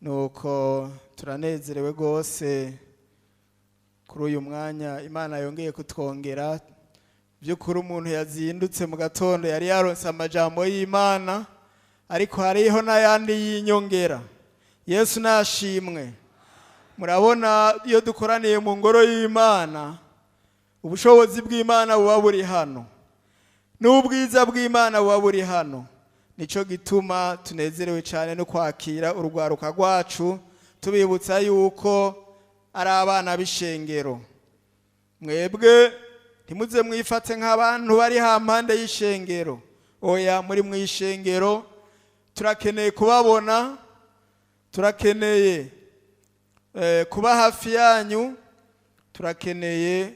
Nuko turanezerewe rwose kuri uyu mwanya Imana yongeye kutwongera. By'ukuri umuntu yazindutse mu gatondo yari yaronse amajambo y'Imana, ariko hariho n'ayandi y'inyongera. Yesu nashimwe. Murabona iyo dukoraniye mu ngoro y'Imana, ubushobozi bw'Imana buba buri hano n'ubwiza bw'Imana buba buri hano. Nico gituma tunezerewe cyane no kwakira urugwaruka rwacu, tubibutsa yuko ari abana b'ishengero. Mwebwe ntimuze mwifate nk'abantu bari hampande y'ishengero. Oya, muri mu ishengero turakeneye kubabona, turakeneye kuba hafi yanyu, turakeneye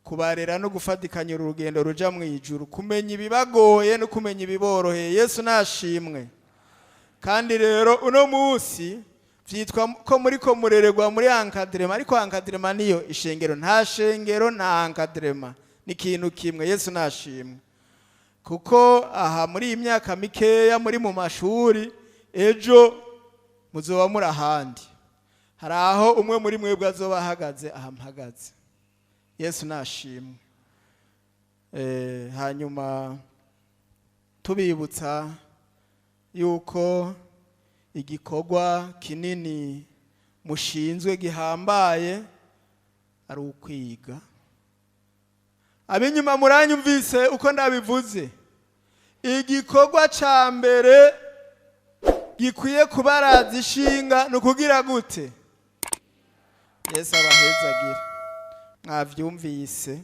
kubarera no gufatikanya urugendo ruja mu ijuru, kumenya ibibagoye no kumenya ibiboroheye. Yesu nashimwe. Kandi rero uno munsi vyitwa ko muriko murererwa muri encadrement, ariko encadrement niyo ishengero. Nta shengero nta encadrement, ni ikintu kimwe. Yesu nashimwe. Kuko aha muri iyi myaka mikeya muri mu mashuri, ejo muzoba muri ahandi. Hari aho umwe muri mwebwe azoba ahagaze aha mpagaze. Yesu nashimwe. Hanyuma tubibutsa yuko igikorwa kinini mushinzwe gihambaye ari ukwiga. Ab'inyuma muranyumvise uko ndabivuze? Igikorwa ca mbere gikwiye kubaraza ishinga ni ukugira gute? Yesu abahezagire. Mwavyumvise,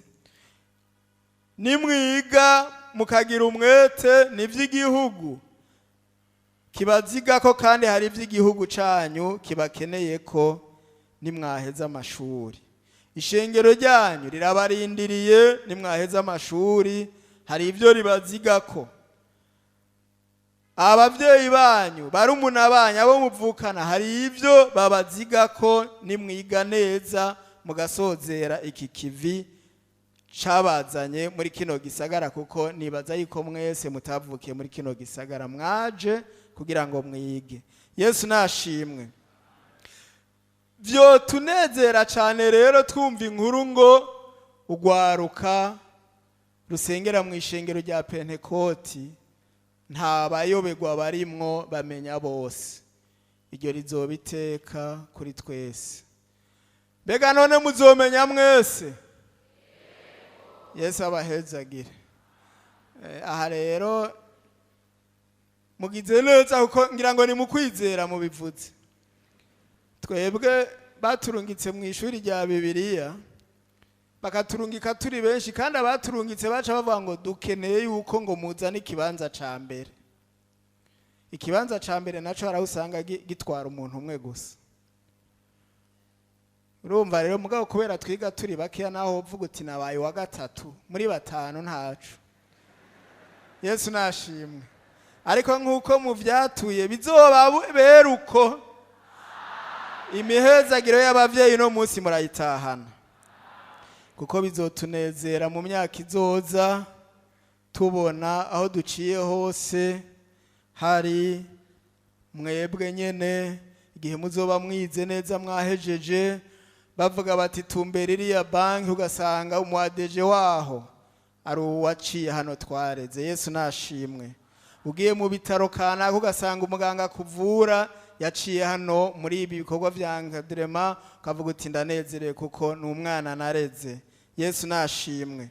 nimwiga mukagira umwete, n'ivy'igihugu kibazigako, kandi hari ivy'igihugu canyu kibakeneye ko nimwaheza amashuri. Ishengero ryanyu rirabarindiriye nimwaheza amashuri, hari ibyo ribazigako. Abavyeyi banyu, barumuna banyu, abo muvukana, hari ibyo babazigako nimwiga neza mugasozera iki kivi cabazanye muri kino gisagara. Kuko nibaza yuko mwese mutavukiye muri kino gisagara, mwaje kugira ngo mwige. Yesu nashimwe. Vyotunezera cane rero twumva inkuru ngo ugwaruka rusengera mu ishengero rya Pentekoti nta bayoberwa barimwo, bamenya bose. Iryo rizoba iteka kuri twese. Mbega none muzomenya mwese? Yesu abahezagire. Aha rero mugize neza, kuko ngira ngo ni mu kwizera mubivuze. Twebwe baturungitse mu ishuri rya Bibiliya, bakaturungika turi benshi, kandi abaturungitse baca bavuga ngo dukeneye yuko ngo muzane ikibanza ca mbere. Ikibanza ca mbere naco hari aho usanga gitwara umuntu umwe gusa. Urumva rero, mugabo kubera twiga turi bakeya, naho uvuga uti nabaye wa gatatu muri batanu, ntaco. Yesu nashimwe. Ariko nk'uko muvyatuye, bizoba bera uko. Imihezagiro y'abavyeyi no munsi murayitahana, kuko bizotunezera mu myaka izoza tubona aho duciye hose hari mwebwe nyene. Igihe muzoba mwize neza, mwahejeje, bavuga bati tumbera iriya banki, ugasanga umu ADG waho ari uwaciye hano twareze. Yesu nashimwe. Ugiye mu bitaro kanaka, ugasanga umuganga akuvura yaciye hano muri ibi bikorwa vya encadrement, ukavuga uti ndanezerewe kuko ni umwana nareze. Yesu nashimwe.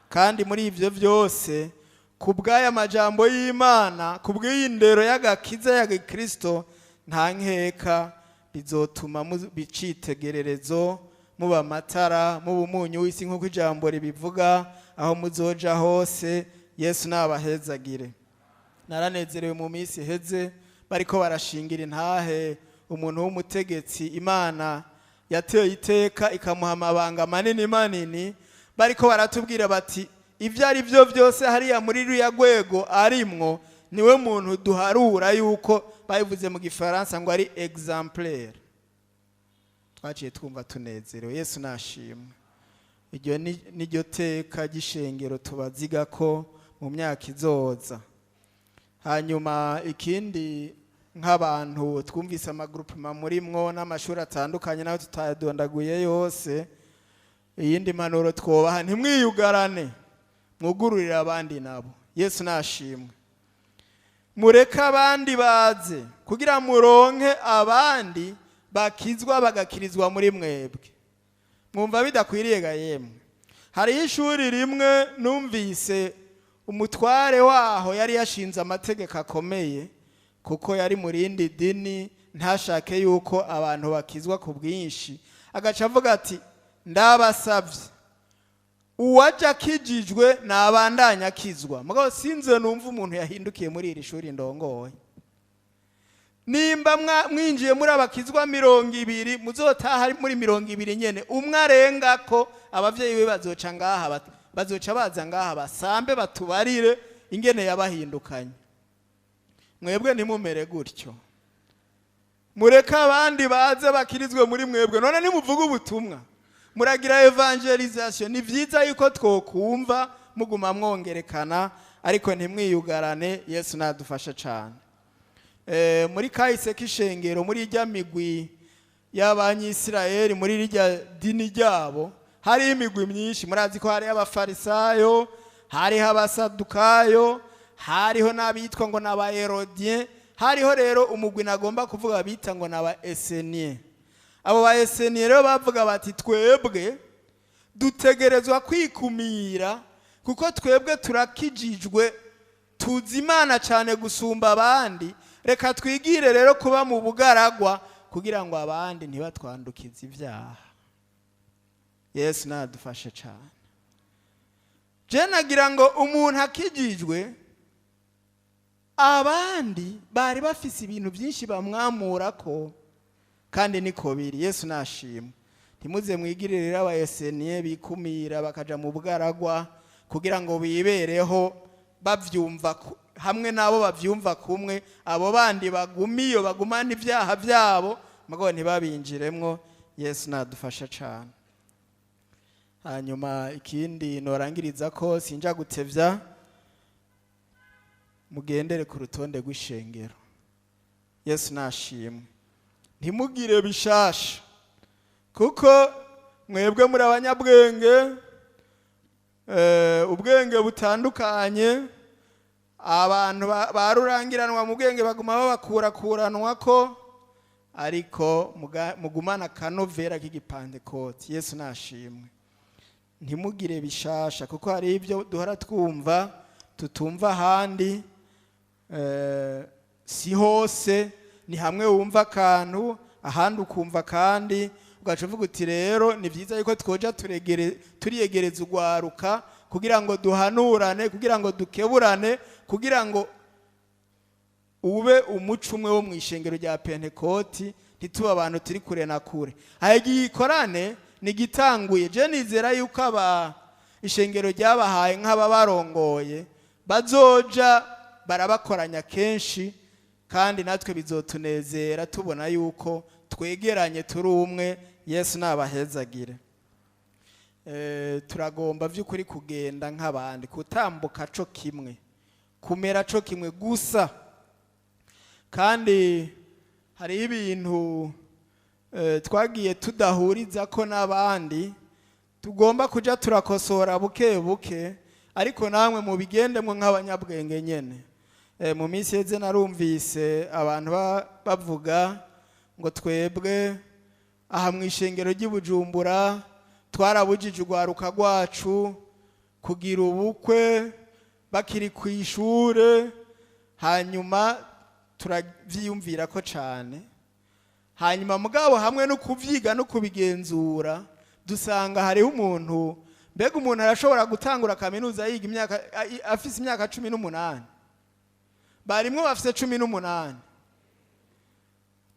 Kandi muri ivyo vyose, ku bw'aya majambo y'Imana, ku bw'iyi ndero y'agakiza ya Gikristo, nta nkeka bizotuma bicitegererezo, muba amatara, muba umunyu w'isi nk'uko ijambo ribivuga, aho muzoja hose. Yesu nabahezagire. Naranezerewe mu minsi iheze bariko barashingira intahe umuntu w'umutegetsi Imana yateye iteka ikamuha amabanga manini manini, bariko baratubwira bati ibyo ari byo byose hariya muri ruriya rwego arimwo, niwe muntu duharura yuko babivuze mu Gifaransa ngo ari exemplaire. Twaciye twumva tunezerewe. Yesu nashimwe. Iryo niryo teka ry'ishengero tubaziga ko mu myaka izoza. Hanyuma ikindi Nk'abantu twumvise amagroupements murimwo n'amashuri atandukanye, nayo tutayadondaguye yose, iyindi mpanuro twobaha: ntimwiyugarane, mwugururire abandi nabo. Yesu nashimwe. Mureke abandi baze kugira muronke abandi bakizwa, bagakirizwa muri mwebwe. Mwumva bidakwiriye ga yemwe? Hariho ishuri rimwe numvise umutware waho yari yashinze amategeko akomeye, kuko yari mu rindi dini, ntashake yuko abantu bakizwa ku bwinshi. Agaca avuga ati: "Ndabasabye, uwajya akijijwe nabandanya akizwa, mugabo sinze numva umuntu yahindukiye muri iri shuri ndongoye. Nimba mwinjiye muri abakizwa 20, muzotaha muri 20 nyene. Umwe arenga ko, abavyeyi be bazoca ngaha, bazoca baza ngaha basambe, batubarire ingene yabahindukanye. Mwebwe ntimumere gutyo, mureke abandi baze bakirizwe muri mwebwe." None nimuvuga ubutumwa, muragira évangélisation, ni vyiza yuko twokumva muguma mwongerekana, ariko ntimwiyugarane. Yesu nadufasha cane. Muri kahise k'ishengero, muri irya migwi y'Abanyisirayeli, muri rirya dini ryabo, hariho imigwi myinshi. Murazi ko hariho Abafarisayo, hariho Abasadukayo, hariho n'abitwa ngo ni Abaherodien. Hariho rero umugwi nagomba kuvuga bita ngo ni aba Esséniens. Abo ba Esséniens rero bavuga bati: "Twebwe dutegerezwa kwikumira, kuko twebwe turakijijwe, tuzi Imana cyane gusumba abandi. Reka twigire rero kuba mu bugaragwa kugira ngo abandi ntibatwandukize ibyaha." Yesu nadufashe cyane. Je nagira ngo umuntu akijijwe, abandi bari bafise ibintu byinshi bamwamura ko, kandi niko biri. Yesu nashimwe. Ntimuze mwigirire rero aba Esséniens bikumira, bakaja mu bugaragwa kugira ngo bibereho bavyumva hamwe nabo bavyumva kumwe. Abo bandi bagumiyo bagumana ibyaha byabo, mugabo ntibabinjiremwo. Yesu nadufasha cane. Hanyuma ikindi norangiriza ko, sinja gutevya, mugendere ku rutonde rw'ishengero. Yesu nashimwe. Ntimugire bishasha, kuko mwebwe muri abanyabwenge, ubwenge butandukanye. Abantu barurangiranwa mu bwenge baguma babakurakuranwa ko, ariko mugumana akanovera k'igipantekoti. Yesu nashimwe. Ntimugire bishasha, kuko hari ibyo duhora twumva tutumva ahandi. Si hose, ni hamwe wumva akantu, ahandi ukumva kandi ugaca uvuga uti: "Rero ni byiza yuko twoja turiyegereza urwaruka kugira ngo duhanurane, kugira ngo dukeburane, kugira ngo ube umuco umwe wo mu ishengero rya Pentekoti, ntitube abantu turi kure na kure." Aha igikorane nigitanguye. Je nizera yuko aba ishengero ryabahaye nk'ababarongoye bazoja barabakoranya kenshi, kandi natwe bizotunezera tubona yuko twegeranye, turi umwe. Yesu nabahezagire. Turagomba by'ukuri kugenda nk'abandi, kutambuka co kimwe, kumera co kimwe gusa. Kandi hariho ibintu twagiye tudahuriza ko n'abandi, tugomba kuja turakosora buke buke, ariko namwe mubigendemwo nk'abanyabwenge nyene. Mu minsi iheze narumvise abantu bavuga ngo: "Twebwe aha mu ishengero ry'i Bujumbura twarabujije urwaruka rwacu kugira ubukwe bakiri ku ishure." Hanyuma turavyiyumvira ko cane. Hanyuma mugabo hamwe no kuvyiga no kubigenzura, dusanga hariho umuntu, mbega umuntu arashobora gutangura kaminuza yiga imyaka afise imyaka 18? Barimwo bafise 18,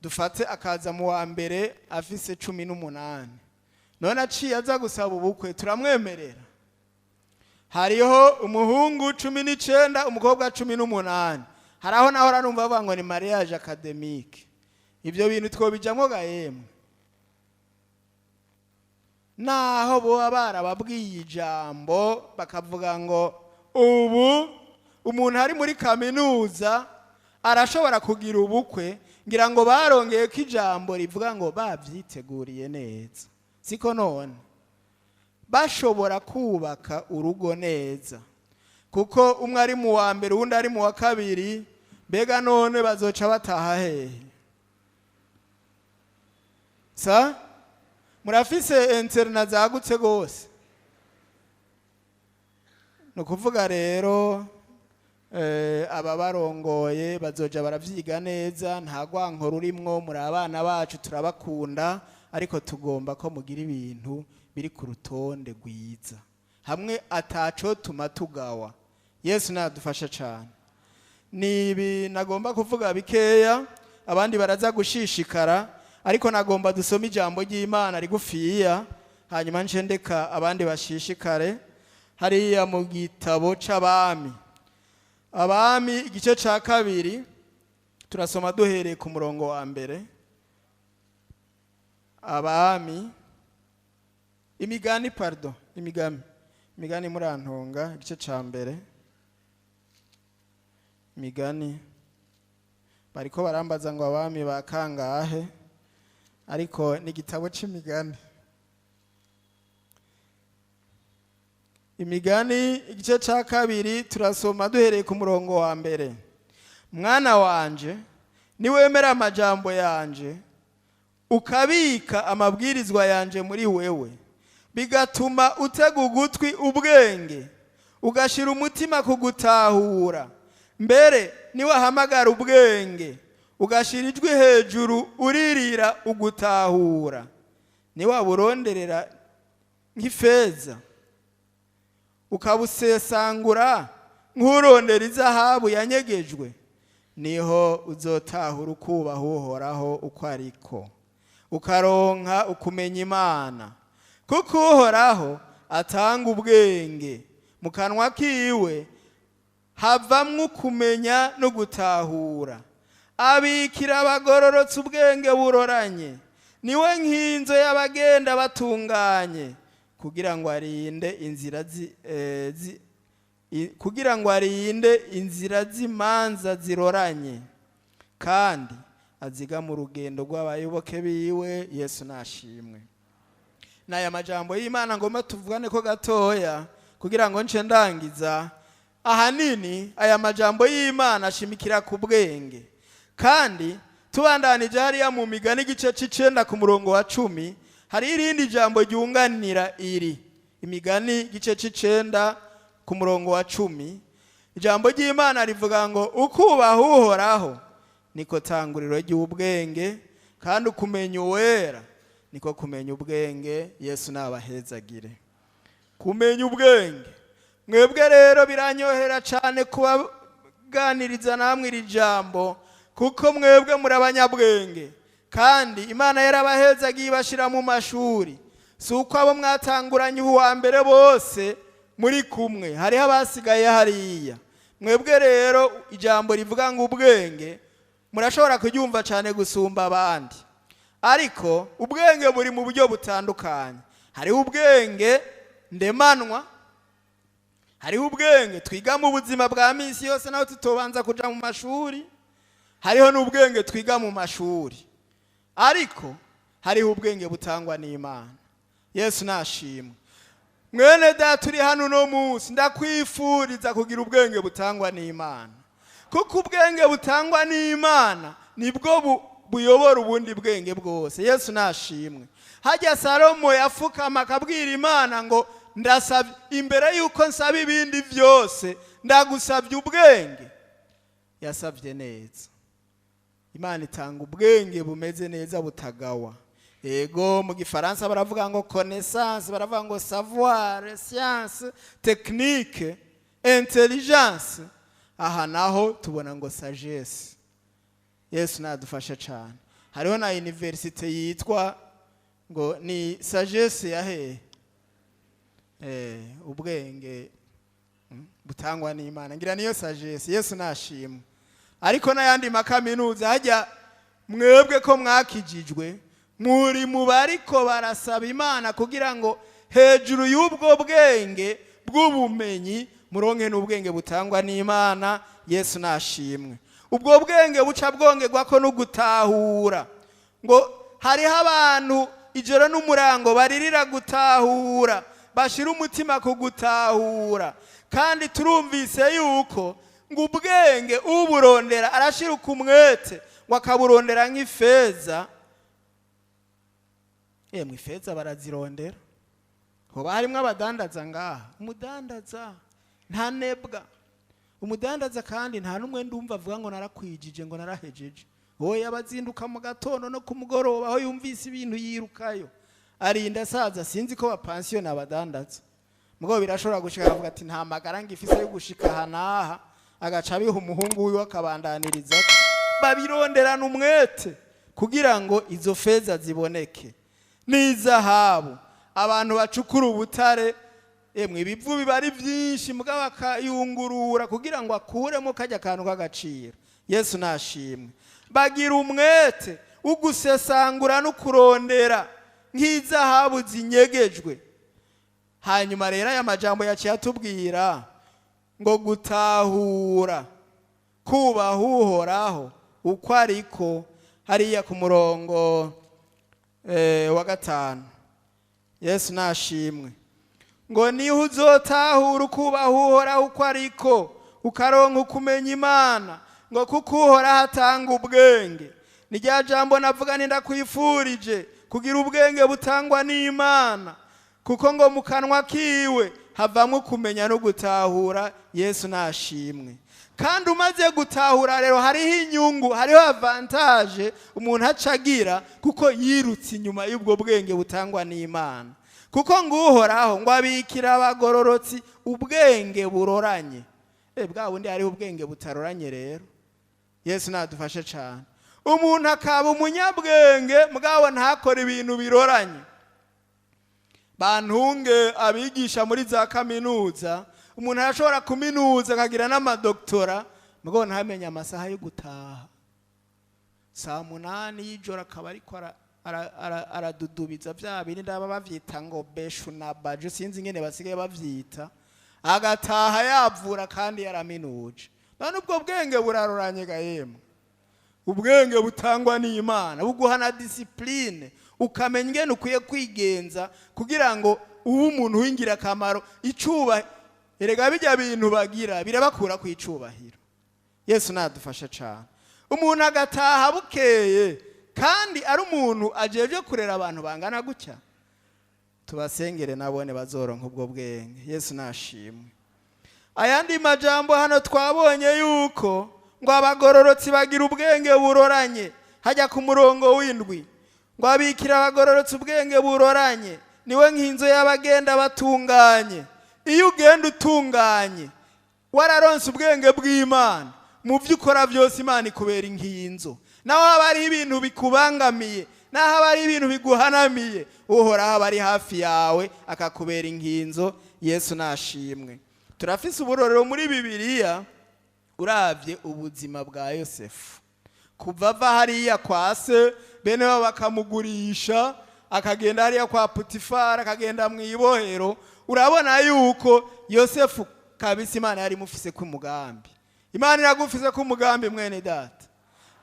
dufate akaza mu wa mbere afise 18, none aciye aza gusaba ubukwe, turamwemerera? Hariho umuhungu 19, umukobwa 18. Hari aho naho numva bavuga ngo ni mariage académique. Ibyo bintu twobijamwo ga yemwe? Naho boba barababwiye ijambo bakavuga ngo ubu umuntu ari muri kaminuza Arashobora kugira ubukwe, ngira ngo barongeye ko ijambo rivuga ngo babyiteguriye neza, siko? None bashobora kubaka urugo neza, kuko umwe ari mu wa mbere, uwundi ari mu wa kabiri. Mbega none bazoca bataha hehe? Sa murafise internat zagutse rwose. Ni ukuvuga rero aba barongoye bazoja baravyiga neza. Nta rwanko rurimwo, muri abana bacu, turabakunda, ariko tugomba ko mugira ibintu biri ku rutonde rwiza, hamwe ataco tuma tugawa. Yesu nadufasha cane. Ni ibi nagomba kuvuga bikeya, abandi baraza gushishikara, ariko nagomba dusome ijambo ry'Imana rigufiya, hanyuma nce ndeka abandi bashishikare. Hariya mu gitabo c'Abami, Abami igice ca 2, turasoma duhereye ku murongo wa 1. Abami, Imigani, pardon, Imigani, Imigani, murantunga, igice ca 1, Imigani. Bariko barambaza ngo Abami ba kangahe, ariko ni igitabo c'Imigani. Imigani igice ca 2, turasoma duhereye ku murongo wa 1. Mwana wanje, niwemera amajambo yanje, ukabika amabwirizwa yanje muri wewe, bigatuma utega ugutwi ubwenge, ugashira umutima ku gutahura, mbere niwahamagara ubwenge, ugashira ijwi hejuru uririra ugutahura, niwaburonderera nk'ifeza, ukabusesangura nk'urondera izahabu yanyegejwe, niho uzotahura ukubaha Uhoraho uko ariko, ukaronka ukumenya Imana. Kuko Uhoraho atanga ubwenge, mu kanwa kiwe havamwo ukumenya no gutahura. Abikira abagororotse ubwenge buroranye, niwe nkinzo y'abagenda batunganye, kugira ngo arinde inzira zi, eh, zi, i, kugira ngo arinde inzira z'imanza ziroranye, kandi aziga mu rugendo rw'abayoboke biwe. Yesu nashimwe. N'aya majambo y'Imana ngomba tuvugane ko gatoya kugira ngo nce ndangiza. Ahanini aya majambo y'Imana ashimikira ku bwenge, kandi tubandanije hariya mu Migani igice c'9 ku murongo wa 10, hari irindi jambo ryunganira iri. Imigani igice c'9 ku murongo wa 10, ijambo ry'Imana rivuga ngo ukubaha Uhoraho niko tanguriro ry'ubwenge, kandi ukumenya Uwera niko kumenya ubwenge. Yesu nabahezagire kumenya ubwenge. Mwebwe rero biranyohera cyane kubaganiriza namwe iri jambo, kuko mwebwe muri abanyabwenge, kandi Imana yarabahezagiye ibashira mu mashuri. Si uko abo mwatanguranye uwa mbere bose muri kumwe, hariho abasigaye hariya. Mwebwe rero ijambo rivuga ngo ubwenge murashobora kuryumva cyane gusumba abandi, ariko ubwenge buri mu buryo butandukanye. Hariho ubwenge ndemanwa, hariho ubwenge twiga mu buzima bwa minsi yose naho tutobanza kuja mu mashuri, hariho n'ubwenge twiga mu mashuri, ariko hariho ubwenge butangwa n'Imana. Yesu nashimwe. Mwene data uri hano uno munsi, ndakwifuriza kugira ubwenge butangwa n'Imana, kuko ubwenge butangwa n'Imana nibwo buyobora ubundi bwenge bwose. Yesu nashimwe. Hajya Salomo yafukama akabwira Imana ngo ndasabye, imbere yuko nsaba ibindi byose ndagusabye ubwenge. Yasabye neza. Imana itanga ubwenge bumeze neza butagawa. Ego, mu gifaransa baravuga ngo connaissance, baravuga ngo savoir, science, technique, intelligence. Aha naho tubona ngo sagesse. Yesu nadufasha cyane. Hariho na université yitwa ngo ni sagesse ya hehe? Ubwenge butangwa n'Imana, ngira niyo sagesse. Yesu nashimwe. Ariko n'ayandi makaminuza hajya, mwebwe ko mwakijijwe muri mu bariko barasaba Imana kugira ngo hejuru y'ubwo bwenge bw'ubumenyi muronke n'ubwenge butangwa n'Imana. Yesu nashimwe. Ubwo bwenge buca bwongerwa ko no gutahura. Ngo hariho abantu ijoro n'umurango baririra gutahura, bashira umutima ku gutahura. Kandi turumvise yuko ngo ubwenge uburondera arashira umwete, ngo akaburondera nk'ifeza. Yemwe ifeza barazirondera, hoba harimwo abadandaza ngaha. Umudandaza nta nebwa, umudandaza kandi nta n'umwe ndumva avuga ngo narakwijije, ngo narahejeje. Oya, abazinduka mu gatondo no ku mugoroba, aho yumvise ibintu yirukayo, arinda asaza. Sinzi ko bapansiyona abadandaza, mugabo birashobora gushika akavuga ati nta magara ngifise yo gushika aha n'aha, agaca abiha umuhungu wiwe akabandaniriza. Babironderana umwete kugira ngo izo feza ziboneke n'izahabu. Abantu bacukura ubutare, emwe ibivu biba ari byinshi, mugabo akayungurura kugira ngo akuremo kajya kantu k'agaciro. Yesu nashimwe. Bagira umwete wo gusesangura no kurondera nk'izahabu zinyegejwe. Hanyuma rero aya majambo yaciye atubwira ngo gutahura kubaha Uhoraho uko ariko, hariya ku murongo wa 5. Yesu nashimwe. Ngo niho uzotahura ukubaha Uhoraho uko ariko, ukaronka ukumenya Imana, ngo kuko Uhoraho atanga ubwenge. Ni rya jambo navuga nti ndakwifurije kugira ubwenge butangwa n'Imana, kuko ngo mu kanwa kiwe havamwo kumenya no gutahura. Yesu nashimwe. Kandi umaze gutahura rero hariho inyungu, hariho avantage umuntu acagira, kuko yirutse inyuma y'ubwo bwenge butangwa n'Imana. Kuko ngo Uhoraho ngo abikira abagororotsi ubwenge buroranye. Bwa bundi hariho ubwenge butaroranye rero. Yesu nadufashe cyane. Umuntu akaba umunyabwenge mugabo ntakore ibintu biroranye. Bantunge abigisha muri za kaminuza, umuntu arashobora kuminuza akagira n'amadoktora, mugabo ntamenye amasaha yo gutaha. Saa 8 y'ijoro akaba ariko aradudubiza bya bindi ndaba bavyita ngo beshu na baje, sinzi ingene basigaye bavyita, agataha yavura kandi yaraminuje. None ubwo bwenge buraroranye ga yemwe. Ubwenge butangwa n'Imana buguha na discipline, ukamenya ingene ukwiye kwigenza kugira ngo ube umuntu w'ingirakamaro. Icuba erega bijya bintu bagira birabakura ku icubahiro. Yesu nadufashe cyane. Umuntu agataha bukeye kandi ari umuntu ajeje kurera abantu bangana gutya, tubasengere nabone bazoronka ubwo bwenge. Yesu nashimwe. Ayandi majambo hano twabonye yuko ngo abagororotsi bagira ubwenge buroranye. Hajya ku murongo w'indwi ngo abikira abagororotsi ubwenge buroranye, niwe nk'inzu y'abagenda batunganye. Iyo ugenda utunganye wararonse ubwenge bw'Imana, mu byo ukora byose Imana ikubera inkinzo. Naho haba hariho ibintu bikubangamiye, naho haba hariho ibintu biguhanamiye, Uhoraho aba ari hafi yawe akakubera inkinzo. Yesu nashimwe. Turafise uburorero muri Bibiliya, uravye ubuzima bwa Yosefu kuva ava hariya kwa se, bene babo bakamugurisha, akagenda hariya kwa Putifara, akagenda mu ibohero. Urabona yuko Yosefu kabisa Imana yari imufise ku mugambi. Imana iragufise ku mugambi mwene data.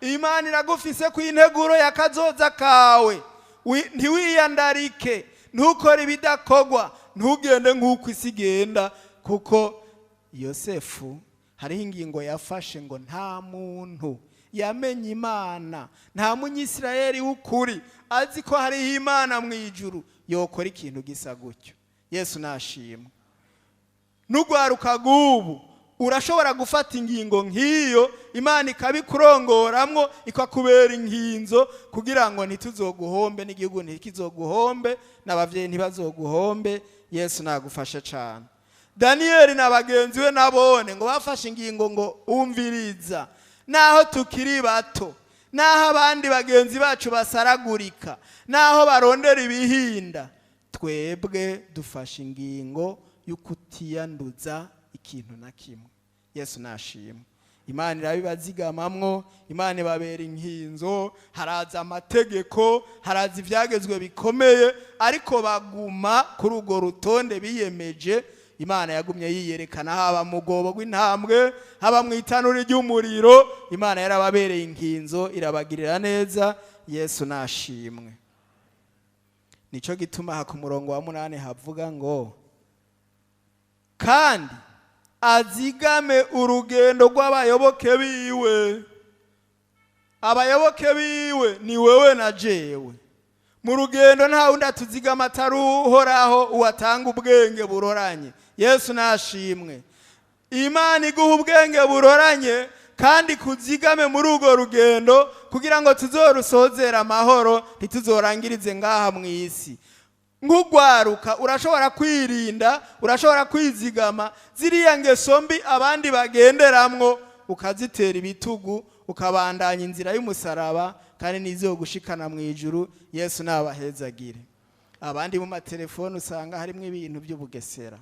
Imana iragufise ku integuro ya kazoza kawe. Ntiwiyandarike, ntukore ibidakogwa, ntugende nk'uko isi igenda, kuko Yosefu hariho ingingo yafashe ngo nta muntu yamenye Imana, nta munyisirayeli w'ukuri azi ko hariho Imana mu ijuru yokora ikintu gisa gutyo. Yesu nashimwe. N'ugwaruka rw'ubu urashobora gufata ingingo nk'iyo, Imana ikabikurongoramwo, ikakubera inkinzo kugira ngo ntituzoguhombe, n'igihugu ntikizoguhombe, n'abavyeyi ntibazoguhombe. Yesu nagufashe cyane. Daniyeli na bagenzi we nabone ngo bafashe ingingo ngo umviriza, naho tukiri bato, naho abandi bagenzi bacu basaragurika, naho barondera ibihinda, twebwe dufashe ingingo y'ukutiyanduza ikintu na kimwe. Yesu nashimwe. Imana irabibazigamamwo, Imana ibabera inkinzo. Haraza amategeko, haraza ivyagezwe bikomeye, ariko baguma kuri urwo rutonde biyemeje Imana yagumye yiyerekana haba mu rwobo rw'intambwe, haba mu itanura ry'umuriro. Imana yarababereye inkinzo, irabagirira neza. Yesu nashimwe. Nico gituma ha ku murongo wa 8 havuga ngo kandi azigame urugendo rw'abayoboke biwe. Abayoboke biwe ni wewe na jewe. Mu rugendo nta wundi atuzigama atari Uhoraho, uwatanga ubwenge buroranye. Yesu nashimwe. Imana iguha ubwenge buroranye kandi kuzigame muri urwo rugendo kugira ngo tuzorusozere amahoro, ntituzorangirize ngaha mu isi. Nk'ugwaruka urashobora kwirinda, urashobora kwizigama ziriya ngeso mbi abandi bagenderamwo, ukazitera ibitugu, ukabandanya inzira y'umusaraba, kandi nizogushikana mu ijuru. Yesu nabahezagire. Abandi mu matelefone usanga harimo ibintu by'ubugesera,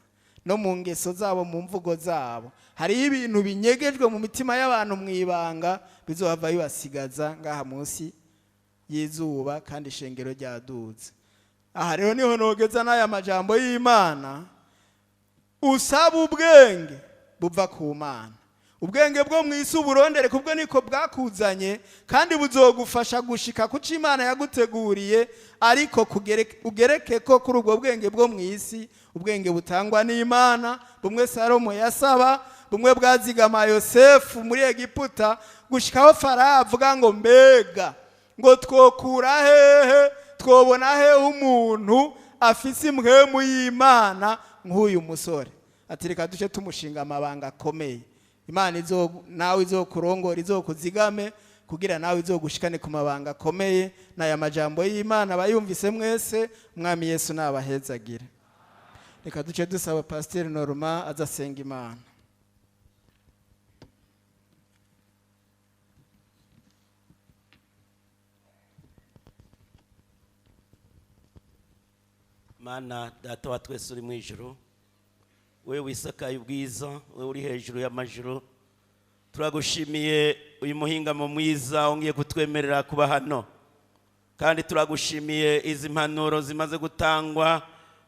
no mu ngeso zabo, mu mvugo zabo hariho ibintu binyegejwe mu mitima y'abantu mu ibanga, bizohava bibasigaza ngaha munsi y'izuba, kandi ishengero ryaduze. Aha rero niho nogeza n'aya majambo y'Imana. Usaba ubwenge buva ku Mana. Ubwenge bwo mu isi uburondere, kubwo niko bwakuzanye, kandi buzogufasha gushika ku cyo Imana yaguteguriye. Ariko ugereke ko kuri ubwo bwenge bwo mu isi, ubwenge butangwa n'Imana, bumwe Salomo yasaba, bumwe bwazigama Yosefu muri Egiputa, gushikaho Farawo avuga ngo mbega ngo twokura hehe, twobona hehe umuntu afise impwemu y'Imana nk'uyu musore? Ati reka duce tumushinga amabanga akomeye. Imana nawe izokurongora, izokuzigame kugira nawe izogushikane ku mabanga akomeye. N'aya majambo y'Imana bayumvise mwese, Umwami Yesu nabahezagire. Reka duce dusaba Pasiteri Norma azasenga Imana. Mana Data wa twese uri mu ijuru, we wisakaye ubwiza, we uri hejuru y'amajuru, turagushimiye uyu muhingamo mwiza wongeye kutwemerera kuba hano, kandi turagushimiye izi mpanuro zimaze gutangwa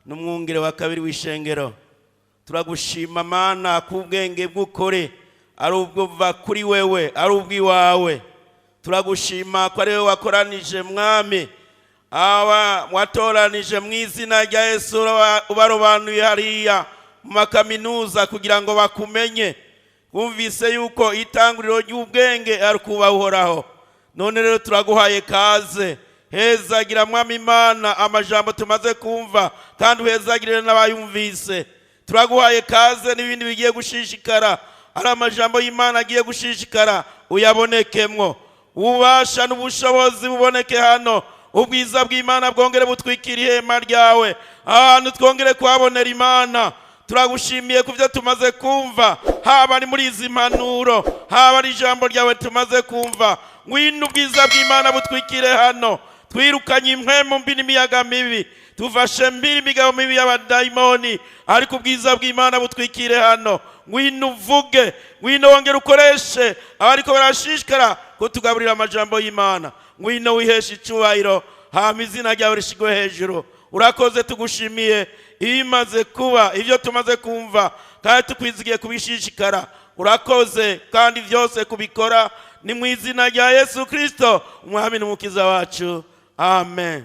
n'umwungere wa kabiri w'ishengero. Turagushima Mana ku bwenge bw'ukuri ari ubwo buva kuri wewe, ari ubw'iwawe. Turagushima ko ari wowe wakoranije Mwami aba watoranije mu izina rya Yesu, ubarobanuye hariya mu makaminuza kugira ngo bakumenye. Bumvise yuko itanguriro ry'ubwenge ari kuba Uhoraho. None rero turaguhaye kaze, hezagira Mwami Imana amajambo tumaze kumva, kandi uhezagire n'abayumvise. Turaguhaye kaze n'ibindi bigiye gushishikara, ari amajambo y'Imana agiye gushishikara, uyabonekemwo. Ububasha n'ubushobozi buboneke hano, ubwiza bw'Imana bwongere butwikire ihema ryawe, ahantu twongere kuhabonera Imana. Turagushimiye ku byo tumaze kumva, haba ari muri izi mpanuro, haba ari ijambo ryawe tumaze kumva. Ngwino ubwiza bw'Imana butwikire hano, twirukanye impwemu mbi n'imiyaga mibi, tufashe mbiri imigabo mibi y'abadayimoni, ariko ubwiza bw'Imana butwikire hano. Ngwino uvuge, ngwino wongere ukoreshe abariko barashishikara kutugaburira amajambo y'Imana. Ngwino wiheshe icubahiro, hama izina ryawe rishigwe hejuru. Urakoze, tugushimiye ibimaze kuba, ibyo tumaze kumva, kandi tukwizigiye kubishishikara. Urakoze kandi byose kubikora ni mu izina rya Yesu Kristo, Umwami n'Umukiza wacu. Amen.